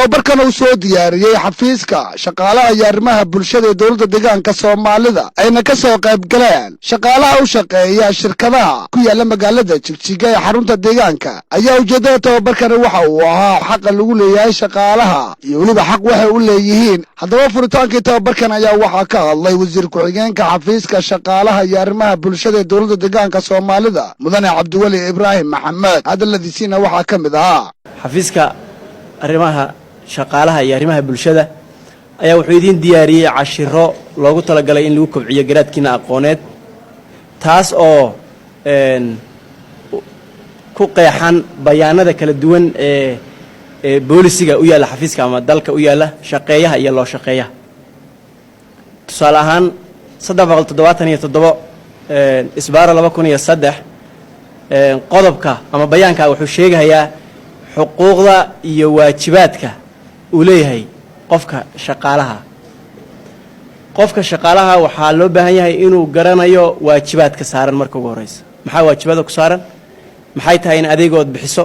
Tababarkan uu soo diyaariyey xafiiska shaqaalaha iyo arrimaha bulshada ee dowladda deegaanka Soomaalida, ayna ka soo qayb galeen shaqaalaha u shaqeeya shirkadaha ku yaala magaalada Jigjiga ee xarunta deegaanka, ayaa ujeeddada tababarkani waxa uu ahaa xaqa lagu leeyahay shaqaalaha iyo weliba xaq waxay u leeyihiin. Haddaba, furitaankii tababarkan ayaa waxaa ka hadlay wasiir ku-xigeenka xafiiska shaqaalaha iyo arrimaha bulshada ee dowladda deegaanka Soomaalida, Mudane Cabdiweli Ibraahim Maxamed. Hadalladiisiina waxaa ka mid ahaa: Xafiiska arrimaha shaqaalaha iyo arrimaha bulshada ayaa wuxuu idiin diyaariyey cashiro loogu talagalay in lagu kobciyo garaadkiina aqooneed, taas oo ku qeexan bayaanada kala duwan ee boolisiga u yaalla xafiiska ama dalka u yaalla shaqeeyaha iyo loo shaqeeyaha. Tusaale ahaan, 377/2003, qodobka ama bayaanka wuxuu sheegayaa xuquuqda iyo waajibaadka uu leeyahay qofka shaqaalaha. Qofka shaqaalaha waxaa loo baahan yahay inuu garanayo waajibaadka saaran. Marka ugu horreysa, maxaa waajibaadka ku saaran? Maxay tahay in adeegood bixiso?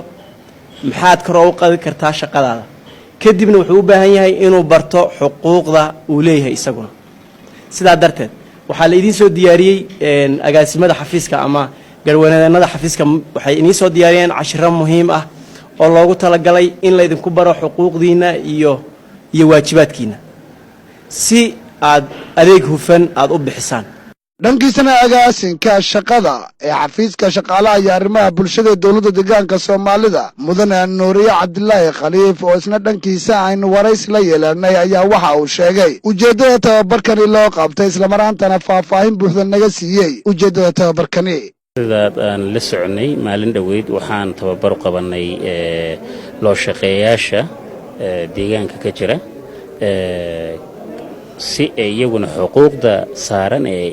Maxaad koroo u qadi kartaa shaqadaada? Kadibna wuxuu u baahan yahay inuu barto xuquuqda uu leeyahay isaguna. Sidaa darteed, waxaa la idiin soo diyaariyey, agaasimada xafiiska ama garwaneennada xafiiska waxay idiin soo diyaariyeen cashiro muhiim ah oo loogu talagalay in laydinku baro xuquuqdiinna iyo waajibaadkiinna, si aad adeeg hufan aada u bixisaan. Dhankiisana, agaasinka shaqada ee xafiiska shaqaalaha iyo arrimaha bulshada ee dowladda deegaanka Soomaalida, Mudane Nuuriye Cabdilaahi Khaliif, oo isna dhankiisa aynu waraysi la yeelanay, ayaa waxa uu sheegay ujeeddada tababarkani loo qabtay, islamaraantana faahfaahin buuxda naga siiyey ujeeddada tababarkani. Sidaad aan la soconay, maalin dhoweyd waxaan tababar u qabanay loo shaqeeyaasha deegaanka ka jira, si ay iyaguna xuquuqda saaran ee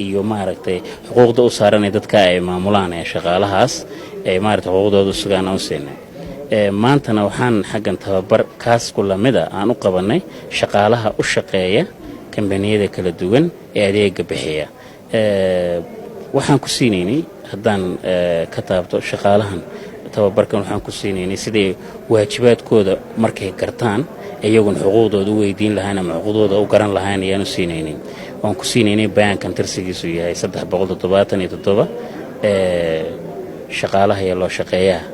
iyo maaragtay xuquuqda u saaran ee dadka ay maamulaan ee shaqaalahaas ay maaragtay xuquuqdooda u sugaan aan u siinay. Maantana waxaan xaggan tababar kaas ku lamida aan u qabannay shaqaalaha u shaqeeya kambaniyada kala duwan ee adeega bixiya. Waxaan ku siinaynay, haddaan ka taabto shaqaalahan tababarkan, waxaan ku siinaynay siday waajibaadkooda markay gartaan iyaguna xuquuqdooda u weydiin lahayn ama xuquuqdooda u garan lahayn ayaanu siinaynay. Waan ku siinaynay bayaankan tirsigiisu yahay 377, shaqaalaha iyo loo shaqeeyaha.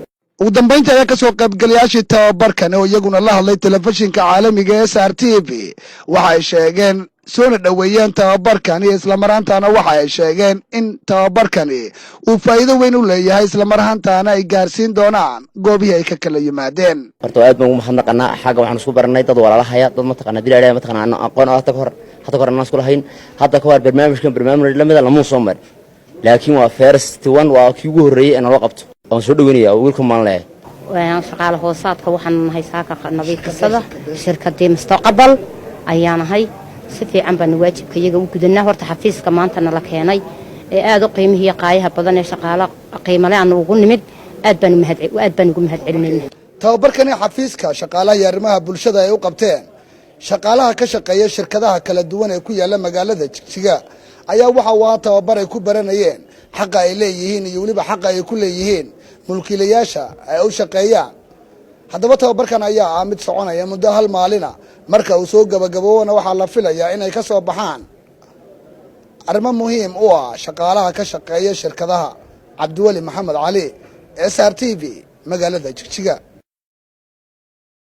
Ugu dambaynta ayaa kasoo qaybgalayaashii tababarkan oo iyaguna la hadlay telefishinka caalamiga SRTV waxay sheegeen, soona dhoweeyeen tababarkani, islamaraantaana waxa ay sheegeen in tababarkani uu faa'iido weyn u leeyahay, islamarahantaana ay gaarsiin doonaan goobihii ay ka kala yimaadeen. Horta aad baan ugu mahadnaqanaa. Xagga waxaan isku baranay dad walaalahaya, dad mataqaana dilaadhaya, mataqaana aan aqoon hadda ka hor anaan isku lahayn. Hadda ka hor barnaamijkan barnaamij lamida lamuu soo marin, laakiin waa first one, waa kii ugu horreeyey ee naloo qabto. Waan soo dhaweynaya oo wiilkan baan leeyahay. Shaqaale hoosaadka waxaan nahay saaka nadiifisada shirkadii Mustaqbal ayaa nahay. Si fiican baanu waajibka iyaga u gudanaa. Horta xafiiska maanta nala keenay ee aada u qiimihiiyo qaayaha badan ee shaqaalo qiimale aanu ugu nimid, aad baan ugu mahad celinayna. Tababarkani xafiiska shaqaalaha iyo arrimaha bulshada ay u qabteen shaqaalaha ka shaqeeya shirkadaha kala duwan ee ku yaala magaalada Jigjiga ayaa waxa uu ahaa tababar ay ku baranayeen xaqa ay leeyihiin iyo weliba xaqa ay ku leeyihiin mulkiilayaasha ay u shaqeeyaan. Haddaba, tababarkan ayaa ah mid soconaya muddo hal maalina. Marka uu soo gabagaboobana, waxaa la filayaa inay ka soo baxaan arrimo muhiim u ah shaqaalaha ka shaqeeya shirkadaha. Cabdiweli Maxamed Cali, SRTV, magaalada Jigjiga.